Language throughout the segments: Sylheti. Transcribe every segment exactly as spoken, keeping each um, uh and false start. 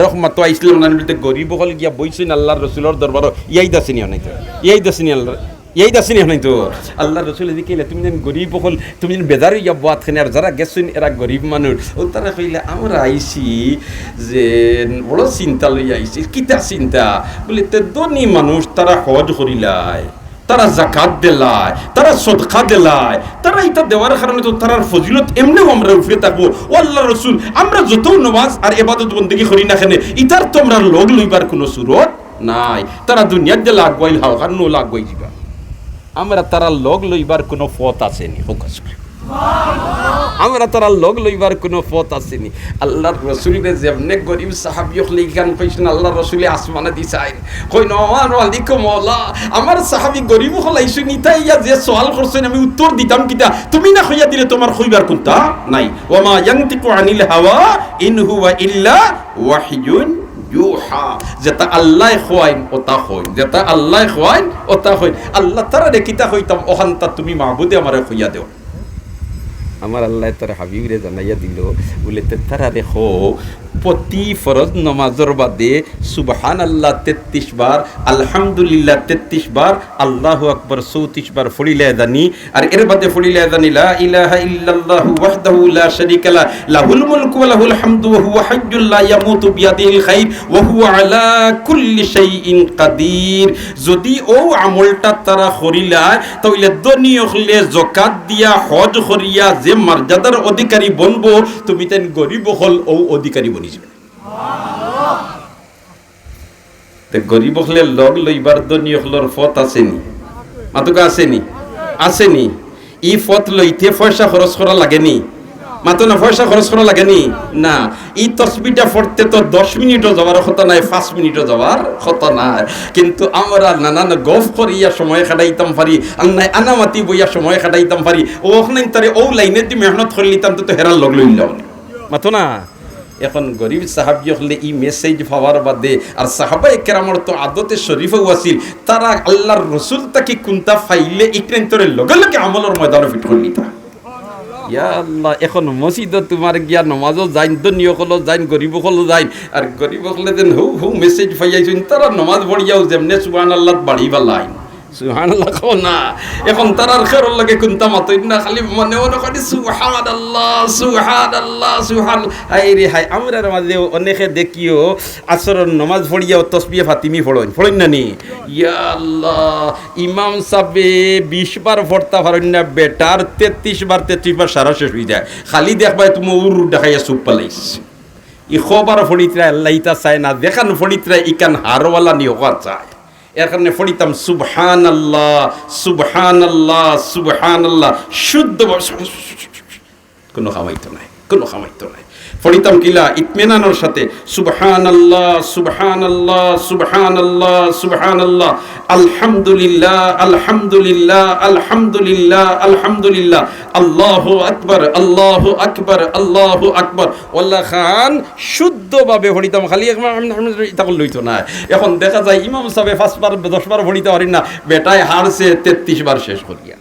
রহমত আইছলাম না, বলতে গরিব অকল গিয়া বইছইন আল্লাহর রসুলর দরবারো, ইয়াদ আছেনি অনাইতো? ইয়াদ আছেনি আল্লাহ? ইয়াদ আছেনি অনাইতো? আল্লাহর রসুলে দেখিলে, "তুমি যেন গরিব অকল, তুমি যেন বেজার অইয়া বওয়াত কেনে, আর যারা গেছইন এরা গরিব মানুষ।" অউ তারা কইলা, "আমরা আইছি যে বড় চিন্তা লইয়া আইছি।" "কিতা চিন্তা?" বলে, "তে ধনী মানুষ, তারা হজ করিলায়, তারা জাকাত দিলায়, তারা সদকা দিলায়, তারা ইতা দেওয়ার কারণে তো তারার ফজিলত এমনেও আমরার উপরে থাকবো। ও আল্লাহর রসুল, আমরা যতউ নমাজ আর ইবাদত বন্দেগী করি না কেনে, ইতার তো আমরার লগ লইবার কুনু সুরত নাই। তারা দুনিয়াত যেলা আগুয়াইল, হাওখানো অলা আগুয়াই যিবা। আমরা তারার লগ লইবার কুনু পথ আছেনি।" কউক্কা সুবহানাল্লাহ। আমরা তারার লগ লইবার কুনু পথ আছেনি। আল্লাহর রসুলরে যেমনে গরিব সাহাবী অকলে ইখান কইছইন, আল্লাহর রসুলে আসমানেদি চাইন, কইন, "ও আমার মালিক, ও মওলা, আমার সাহাবী গরিব অকল আইছইন, ইতায় ইয়া যে সওয়াল করছইন, আমি উত্তর দিতাম কিতা? তুমি না কইয়া দিলে তো আমার কইবার কুন্তা নাই।" "ওয়া মা ইয়ানতিকু আনিল হাওয়া, ইন হুয়া ইল্লা ওয়াহয়ুন ইউহা।" যেতা আল্লায় কওয়াইন, অতা কইন। যেতা আল্লায় কওয়াইন, অতা কইন। আল্লাহ, তারারে কিতা কইতাম, অখানতা তুমি মাবুদে আমারে কইয়া দেও। আমার আল্লায় তার হাবিবরে জানাইয়া দিল, বলে, "তে তারারে কও, প্রতি ফরজ নমাজর বাদে সুবহানাল্লাহ তেত্রিশ বার, আলহামদুলিল্লাহ তেত্রিশ বার, আল্লাহু আকবার চৌত্রিশ বার পড়িলে জানি, আর এর বাদে পড়িলে জানি, লা ইলাহা ইল্লাল্লাহু ওয়াহদাহু লা শারীকা লাহ, লাহুল মুলকু ওয়া লাহুল হামদু ওয়া হুয়া হাইয়্যুল লা ইয়ামুতু বিয়াদিহিল খাইর ওয়া হুয়া আলা কুল্লি শাইইন কাদির।" যদি অউ আমলটা তারা করিলায়, তাইলে ধনী অকলে জকাত দিয়া, হজ করিয়া যে মর্যাদার অধিকারী বনবো, তুমি তাইন গরিব অকল অউ অধিকারী বনি যিবায়। তে গরিব অকলে লগ লইবার ধনী অকলর পথ আছেনি? মাতউক্কা, আছেনি? আছেনি? ই পথ লইতে পয়সা খরচ করা লাগেনি? মাতো না, পয়সা খরচ করা লাগেনি? না। ই তসবিটা পড়তে তো দশ মিনিটও যাওয়ার কথা নায়, পাঁচ মিনিটও যাওয়ার কথা নায়। কিন্তু আমরা নানান গফ করিয়া সময় কাটাইতাম পারি, আর নায় আনামাতি বইয়া সময় কাটাইতাম পারি। অউ অখনাইন তারে অউ লাইনেদি মেহনত করিলিতাম, তে তো হেরার লগ লইলাম। মাতো না? এখন গরিব সাহাবী অকলে ই message পাওয়ার বাদে, আর সাহাবায়ে কেরামর তো আদতে শরীফও আছিল, তারা আল্লাহর রসুল থাকি কুন্তা পাইলে ইকরাইন্তরে লগে লগে আমলর ময়দানো fit করিলিতা। ইয়া আল্লাহ, এখন মসজিদো তুমার গিয়া নমাজও যাইন, ধনী অকলও যাইন, গরিব অকলও যাইন, আর গরিব অকলে যেন হউ হউ message পাইয়াইছইন, তারা নমাজ পড়িয়াও যেমনে সুবহানাল্লাহ বাড়ি বালাইন। সুবহানাল্লাহ কও না। এখন তারার খেরর লগে কুন্তা মাতইন না, খালি মনে মনে করি, "সুবহানাল্লাহ, সুবহানাল্লাহ, সুবহানাল্লাহ।" হায় রে হায়, আমরার মাঝেও অনেকে দেখিও আসরর নমাজ পড়িয়াও তসবিহে ফাতিমি পড়ইন, পড়ইন না নি? ইয়া আল্লাহ, ইমাম সাবে বিশ বার পড়তা পারইন না, বেটার তেত্রিশ বার, তেত্রিশ বার সারা শেষ অইযায়। খালি দেখবায় তুমি উর দেখাইয়া চুপ পালাইছ। ই কবার পড়িতরা আল্লাহ ইতা চায় না, যেখান পড়িতরা ইখান হারওয়ালা নিয়ত চায়। এর কারণে পড়িতাম সুবহানাল্লাহ, সুবহানাল্লাহ, সুবহানাল্লাহ, শুদ্ধ ভাবে, কুনু কামাইতো নাই, কুনু কামাইতো নাই। পড়িতাম কিলা? ইতমিনানর সাথে, সুবহানাল্লাহ, সুবহানাল্লাহ, সুবহানাল্লাহ, সুবহানাল্লাহ, আলহামদুলিল্লাহ, আলহামদুলিল্লাহ, আলহামদুলিল্লাহ, আলহামদুলিল্লাহ, আল্লাহু আকবার, আল্লাহু আকবার, আল্লাহু আকবার। অলাখান শুদ্ধভাবে পড়িতাম, খালি একবার ইতা করলে অইতো না। এখন দেখা যায় ইমাম সাবে পাঁচ বার, দশ বার পড়িতা পারইন না, বেটায় হারছে তেত্রিশ বার শেষ করিয়া।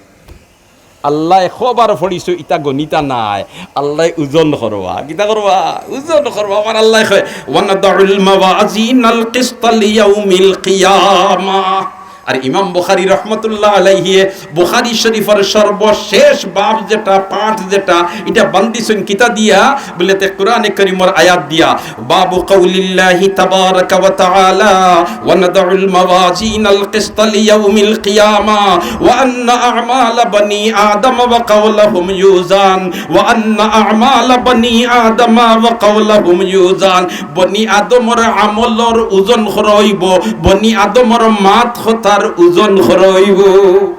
আল্লায় কবার পড়িছো ইতা গনিতা নায়, আল্লায় ওজন করবা। কিতা করবা? ওজন করবা। আমার আল্লায় কয়, "ওয়ানাদাউল মাওয়াজিনাল কিসতা লিয়াউমিল কিয়ামা।" আর ইমাম বুখারী রহমতুল্লাহ আলাইহি বুখারী শরীফর সর্বশেষ বাব যেটা, পাঠ যেটা, ইটা বান্ধিছইন কিতা দিয়া? বলে তে কোরআনে করিমর আয়াত দিয়া। বাবু কাউলিল্লাহি তাবারাকা ওয়া তাআলা, "ওয়া নাদাউল মাওয়াজিনাল কিসতা লিয়াউমিল কিয়ামা, ওয়া আন্না আমালা বানি আদম ওয়া কাওলাহুম ইউজান, ওয়া আন্না আমালা বানি আদম ওয়া কাওলাহুম ইউজান।" বনি আদমর আমলর ওজন করা অইবো, বনি আদমর মাত কথার ওজন করা অইবো।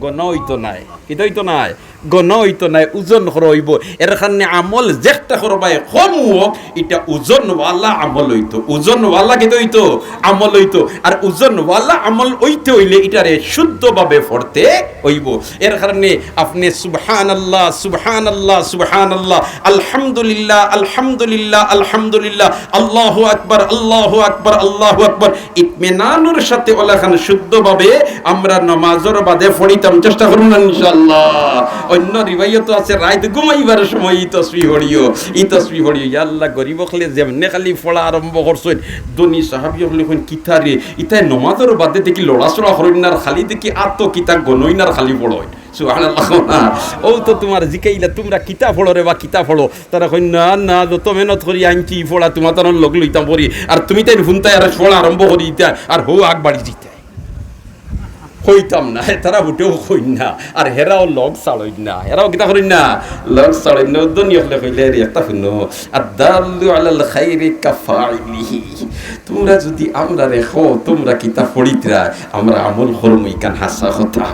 গনা অইতো নায়, কিতা অইতো নায়? গনা অইতো নায়, ওজন করা অইবো। এর কারণে আমল যেকটা করবায়, কম অউক, ইটা ওজনওয়ালা আমল অইতো। ওজনওয়ালা কিতা অইতো? আমল অইতো। আর ওজনওয়ালা আমল অইতে অইলে ইটারে শুদ্ধভাবে পড়তে অইবো। এর কারণে আপনে সুবহানাল্লাহ, সুবহানাল্লাহ, সুবহানাল্লাহ, আলহামদুলিল্লাহ, আলহামদুলিল্লাহ, আলহামদুলিল্লাহ, আল্লাহু আকবার, আল্লাহু আকবার, আল্লাহু আকবার। ইতমিনানর সাথে অলাখান শুদ্ধভাবে আমরা নমাজর বাদে পড়িতাম, চেষ্টা করমু না ইনশাআল্লাহ। ও অন্য রিওয়ায়ত আছে, রাইত ঘুমাইবার সময় ই তসবিহ পড়িও, ই তসবিহ পড়িও। ইয়া আল্লাহ, গরিব অকলে যেমনে খালি পড়া আরম্ভ করছইন, ধনী সাহাবী অকলে কইন, "কিতা রে, ইতায় নমাজর বাদে দেখি লড়াচড়া করইন না, আর খালি দেখি আতো কিতা গনইন আর খালি পড়ইন।" সুবহানাল্লাহ। অউ তো তুমার জিকাইলা, "তুমরা কিতা পড়ো রে বা, কিতা পড়ো?" তারা কইন, "না, না, যত মেহনত করি আনছি ই পড়া, তুমার তানর লগ লইতাম পড়ি, আর তুমি তাইন হুনতায় আর পড়া আরম্ভ করি দিতায়, আর হউ আগ বাড়ি দিতায়।" কইতাম না, তারা উঠেও কইন না, আর হেরাও লগ ছাড়ইন না, হেরাও কিতা করইন না, লগ ছাড়ইন না। উদ্দনি অকলে কইলে, "রে, একটা হুনো, আদ-দাল্লু আলাল খাইরি কাফাইলিহি।" তুমরা যুদি আমরারে কও, তুমরা কিতা পড়িতরায়, আমরা আমল করমু, ইখান হাছা কথা।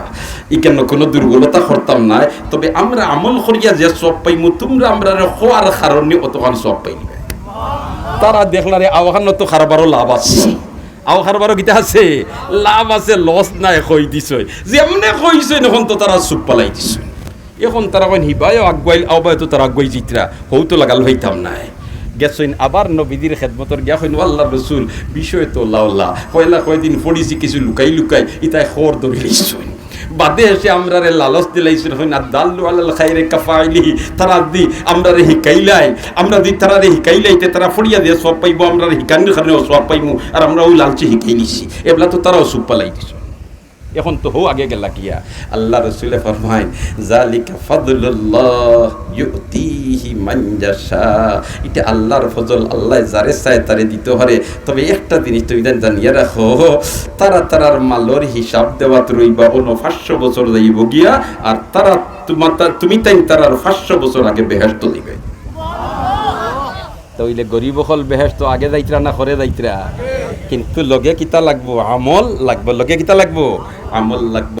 ইখান কুনু দুর্বলতা করতাম নায়, তবে আমরা আমল করিয়া যে সওয়াব পাইমু, তুমরা আমরারে কওয়ার কারণে অতখান সওয়াব পাইলিবায়। তারা দেখলা রে, অখানো তো কারবারও লাভ আছে। অউ কারবারও কিতা আছে? লাভ আছে, লস নাই, কই দিছইন। যেমনে কইছইন, অখন তো তারা চুপ ফালাই দিছইন। অখন তারা কইন, "হিবায়ও আগুয়াইল, অউবায়ও তো তারা আগুয়াই যিতরা, হউ তো লাগাল পাইতাম নায়।" গেছইন আবার নবীজির খেদমতর গিয়া কইন, "ও আল্লার রসুল, বিষয় তো অলা অলা। পয়লা কয়দিন পড়িছি কিছু লুকাই লুকাই, ইতায় খবর ধরি লইছইন।" বাদে এসে আমরারে লালচ দিলাইছইন, কইন, "আদ-দাল্লু আলাল খাইরি কাফাইলিহি।" তারা যুদি আমরারে হিকাইলায়, আমরা যুদি তারারে হিকাইলাই, তে তারা পড়িয়া যে সওয়াব পাইবো, আমরারে হিকানির কারণে অউ সওয়াব পাইমু, আর আমরা অউ লালচে হিকাইলিছি। এবলা তো তারাও চুপ ফালাই দিছইন। অখন তো হউ আগে গেলা গিয়া। আল্লার রসুলে ফরমাইন, "যালিকা ফাদলুল্লাহ ইউতিহি মান ইয়াশা।" ইটা আল্লার ফজল, আল্লায় যারে চায় তারে দিতো পারে। তবে একটা জিনিস তুমি যেন জানিয়া রাখো, তারা তারার মালর হিসাব দেওয়াত রইবা, অনো পাঁচশো বছর যাইবো গিয়া, আর তারা তুমার তা-, তুমি তাইন তারার পাঁচশো বছর আগে বেহেশতো যিবায়। তে অইলে গরিব অকল বেহেশতো আগে যাইতরা না পরে যাইতরা? কিন্তু লগে কিতা লাগবো? আমল লাগবো। লগে কিতা লাগবো? আমল লাগবো।